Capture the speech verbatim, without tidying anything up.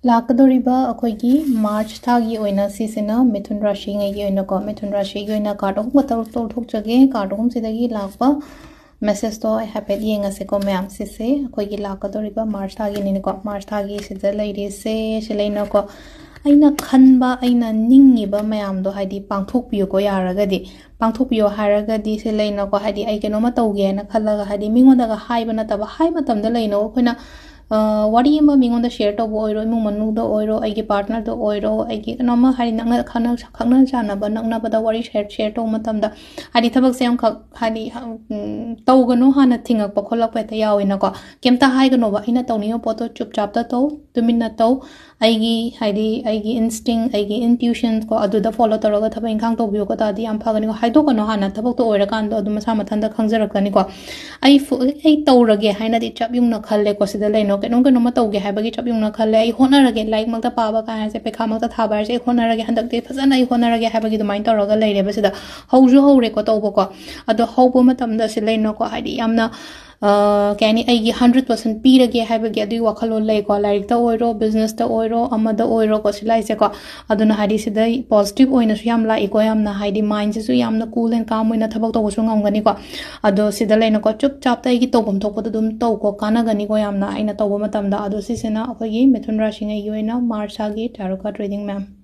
ꯂꯥꯛꯀꯗꯧꯔꯤꯕ ꯑꯩꯈꯣꯏꯒꯤ ꯃꯥꯔꯆ ꯊꯥꯒꯤ ꯑꯣꯏꯅ ꯁꯤꯁꯤꯅ ꯃꯤꯊꯨꯟ ꯔꯥꯁꯤꯉꯩꯒꯤ ꯑꯣꯏꯅꯀꯣ, ꯃꯤꯊꯨꯟ ꯔꯥꯁꯤꯒꯤ ꯑꯣꯏꯅ ꯀꯥꯔꯠ ꯑꯍꯨꯝ ꯈꯛꯇ ꯂꯧꯊꯣꯛꯆꯒꯦ꯫ ꯀꯥꯔꯠ ꯑꯍꯨꯝꯁꯤꯗꯒꯤ ꯂꯥꯛꯄ ꯃꯦꯁꯦꯖꯇꯣ ꯑꯩ ꯍꯥꯏꯐꯦꯠ ꯌꯦꯡꯉꯁꯤꯀꯣ ꯃꯌꯥꯝ꯫ ꯁꯤꯁꯦ ꯑꯩꯈꯣꯏꯒꯤ ꯂꯥꯛꯀꯗꯧꯔꯤꯕ ꯃꯥꯔꯆ ꯊꯥꯒꯤꯅꯤꯅꯀꯣ꯫ ꯃꯥꯔꯆ ꯊꯥꯒꯤ ꯁꯤꯗ ꯂꯩꯔꯤꯁꯦ ꯁꯤ ꯂꯩꯅꯀꯣ, ꯑꯩꯅ ꯈꯟꯕ, ꯑꯩꯅ ꯅꯤꯡꯉꯤꯕ ꯃꯌꯥꯝꯗꯣ ꯍꯥꯏꯗꯤ ꯄꯥꯡꯊꯣꯛꯄꯤꯌꯨꯀꯣ ꯌꯥꯔꯒꯗꯤ꯫ ꯄꯥꯡꯊꯣꯛꯄꯤꯌꯣ ꯍꯥꯏꯔꯒꯗꯤ ꯁꯤ ꯂꯩꯅꯀꯣ, ꯍꯥꯏꯗꯤ ꯑꯩ ꯀꯩꯅꯣꯝꯃ ꯇꯧꯒꯦ ꯍꯥꯏꯅ ꯈꯜꯂꯒ, ꯍꯥꯏꯗꯤ ꯃꯤꯉꯣꯟꯗꯒ ꯍꯥꯏꯕ ꯅꯠꯇꯕ, ꯍꯥꯏ ꯃꯇꯝꯗ ꯂꯩꯅꯀꯣ ꯑꯩꯈꯣꯏꯅ, ꯑ, ꯋꯥꯔꯤ ꯑꯃ ꯃꯤꯉꯣꯟꯗ ꯁꯤꯌꯔ ꯇꯧꯕ ꯑꯣꯏꯔꯣ, ꯏꯃꯨꯡ ꯃꯅꯨꯡꯗ ꯑꯣꯏꯔꯣ, ꯑꯩꯒꯤ ꯄꯥꯔꯠꯅꯔꯗ ꯑꯣꯏꯔꯣ, ꯑꯩꯒꯤ ꯀꯩꯅꯣꯝꯃ ꯍꯥꯏꯗꯤ ꯅꯛꯅ ꯈꯪꯅ, ꯈꯪꯅ ꯆꯥꯟꯅꯕ ꯅꯛꯅꯕꯗ ꯋꯥꯔꯤ ꯁꯤꯌꯔ, ꯁꯤꯌꯔ ꯇꯧꯕ ꯃꯇꯝꯗ ꯍꯥꯏꯗꯤ ꯊꯕꯛꯁꯦ ꯑꯃꯈꯛ ꯍꯥꯏꯗꯤ, ꯎꯝ, ꯇꯧꯒꯅꯨ ꯍꯥꯟꯅ ꯊꯤꯡꯉꯛꯄ ꯈꯣꯠꯂꯛꯄ ꯍꯦꯛꯇ ꯌꯥꯎꯋꯦꯅꯀꯣ꯫ ꯀꯩꯝꯇ ꯍꯥꯏꯒꯅꯣꯕ, ꯑꯩꯅ ꯇꯧꯅꯤꯡꯕ ꯄꯣꯠꯇꯣ ꯆꯨꯞ ꯆꯥꯞꯇ ꯇꯧ, ꯇꯨꯃꯤꯟꯅ ꯇꯧ꯫ ꯑꯩꯒꯤ ꯍꯥꯏꯗꯤ ꯑꯩꯒꯤ ꯏꯟꯁꯇꯤꯡ, ꯑꯩꯒꯤ ꯏꯟꯇ꯭ꯌꯨꯁꯟ ꯀꯣ, ꯑꯗꯨꯗ ꯐꯣꯂꯣ ꯇꯧꯔꯒ ꯊꯕꯛ ꯏꯪꯈꯥꯡ ꯇꯧꯕꯤꯌꯣꯀꯣ, ꯇꯥꯔꯗꯤ ꯌꯥꯝ ꯐꯒꯅꯤꯀꯣ꯫ ꯍꯥꯏꯗꯣꯛꯀꯅꯣ ꯍꯥꯟꯅ, ꯊꯕꯛꯇꯣ ꯑꯣꯏꯔꯀꯥꯟꯗ ꯑꯗꯨꯝ ꯃꯁꯥ ꯃꯊꯟꯇ ꯈꯪꯖꯔꯛꯀꯅꯤꯀꯣ꯫ ꯑꯩ ꯐꯨ-, ꯑꯩ ꯇꯧꯔꯒꯦ ꯍꯥꯏꯅꯗꯤ ꯆꯞ ꯌꯨꯡꯅ ꯈꯜꯂꯦꯀꯣ꯫ ꯁꯤꯗ ꯂꯩꯅꯣ, ꯀꯩꯅꯣꯝ ꯀꯩꯅꯣꯝꯃ ꯇꯧꯒꯦ ꯍꯥꯏꯕꯒꯤ ꯆꯞ ꯌꯨꯡꯅ ꯈꯜꯂꯦ꯫ ꯑꯩ ꯍꯣꯠꯅꯔꯒꯦ, ꯂꯥꯏꯔꯤꯛꯃꯛꯇ ꯄꯥꯕ ꯀꯥꯏ ꯍꯥꯏꯁꯦ, ꯄꯩꯈꯥꯃꯛꯇ ꯊꯥꯕ ꯍꯥꯏꯁꯦ, ꯑꯩ ꯍꯣꯠꯅꯔꯒꯦ, ꯍꯟꯗꯛꯇꯤ ꯐꯖꯅ ꯑꯩ ꯍꯣꯠꯅꯔꯒꯦ ꯍꯥꯏꯕꯒꯤ ꯑꯗꯨꯃꯥꯏꯅ ꯇꯧꯔꯒ ꯂꯩꯔꯦꯕ꯫ ꯁꯤꯗ ꯍꯧꯁꯨ ꯍꯧꯔꯦꯀꯣ ꯇꯧꯕꯀꯣ꯫ ꯑꯗꯣ ꯍꯧꯕ ꯃꯇꯝꯗ ꯁꯤ ꯂꯩꯅꯣꯀꯣ, ꯍꯥꯏꯗꯤ ꯌꯥꯝꯅ, ꯑ, ꯀꯩ ꯍꯥꯏꯅꯤ, ꯑꯩꯒꯤ ꯍꯟꯗ꯭ꯔꯦꯠ ꯄꯥꯔꯁꯦꯟ ꯄꯤꯔꯒꯦ ꯍꯥꯏꯕꯒꯤ ꯑꯗꯨꯒꯤ ꯋꯥꯈꯜꯂꯣꯟ ꯂꯩꯀꯣ꯫ ꯂꯥꯏꯔꯤꯛꯇ ꯑꯣꯏꯔꯣ, ꯕꯤꯖꯤꯅꯦꯁꯇ ꯑꯣꯏꯔꯣ, ꯑꯃꯗ ꯑꯣꯏꯔꯣꯀꯣ, ꯁꯤ ꯂꯥꯏꯁꯦꯀꯣ꯫ ꯑꯗꯨꯅ ꯍꯥꯏꯗꯤ ꯁꯤꯗ ꯄꯣꯖꯤꯇꯤꯚ ꯑꯣꯏꯅꯁꯨ ꯌꯥꯝ ꯂꯥꯛꯏꯀꯣ, ꯌꯥꯝꯅ ꯍꯥꯏꯗꯤ ꯃꯥꯏꯟꯁꯤꯁꯨ ꯌꯥꯝꯅ cool and calm ꯑꯣꯏꯅ ꯊꯕꯛ ꯇꯧꯕꯁꯨ ꯉꯝꯒꯅꯤꯀꯣ꯫ ꯑꯗꯣ ꯁꯤꯗ ꯂꯩꯅꯀꯣ, ꯆꯨꯞ ꯆꯥꯞꯇ ꯑꯩꯒꯤ ꯇꯧꯐꯝ ꯊꯣꯛꯄꯗꯣ ꯑꯗꯨꯝ ꯇꯧꯀꯣ, ꯀꯥꯟꯅꯒꯅꯤꯀꯣ ꯌꯥꯝꯅ ꯑꯩꯅ ꯇꯧꯕ ꯃꯇꯝꯗ꯫ ꯑꯗꯣ ꯁꯤꯁꯤꯅ ꯑꯩꯈꯣꯏꯒꯤ ꯃꯤꯊꯨꯟ ꯔꯥꯁꯤꯉꯩꯒꯤ ꯑꯣꯏꯅ ꯃꯥꯔꯆ ꯊꯥꯒꯤ tarot card reading, ꯃꯦꯝ꯫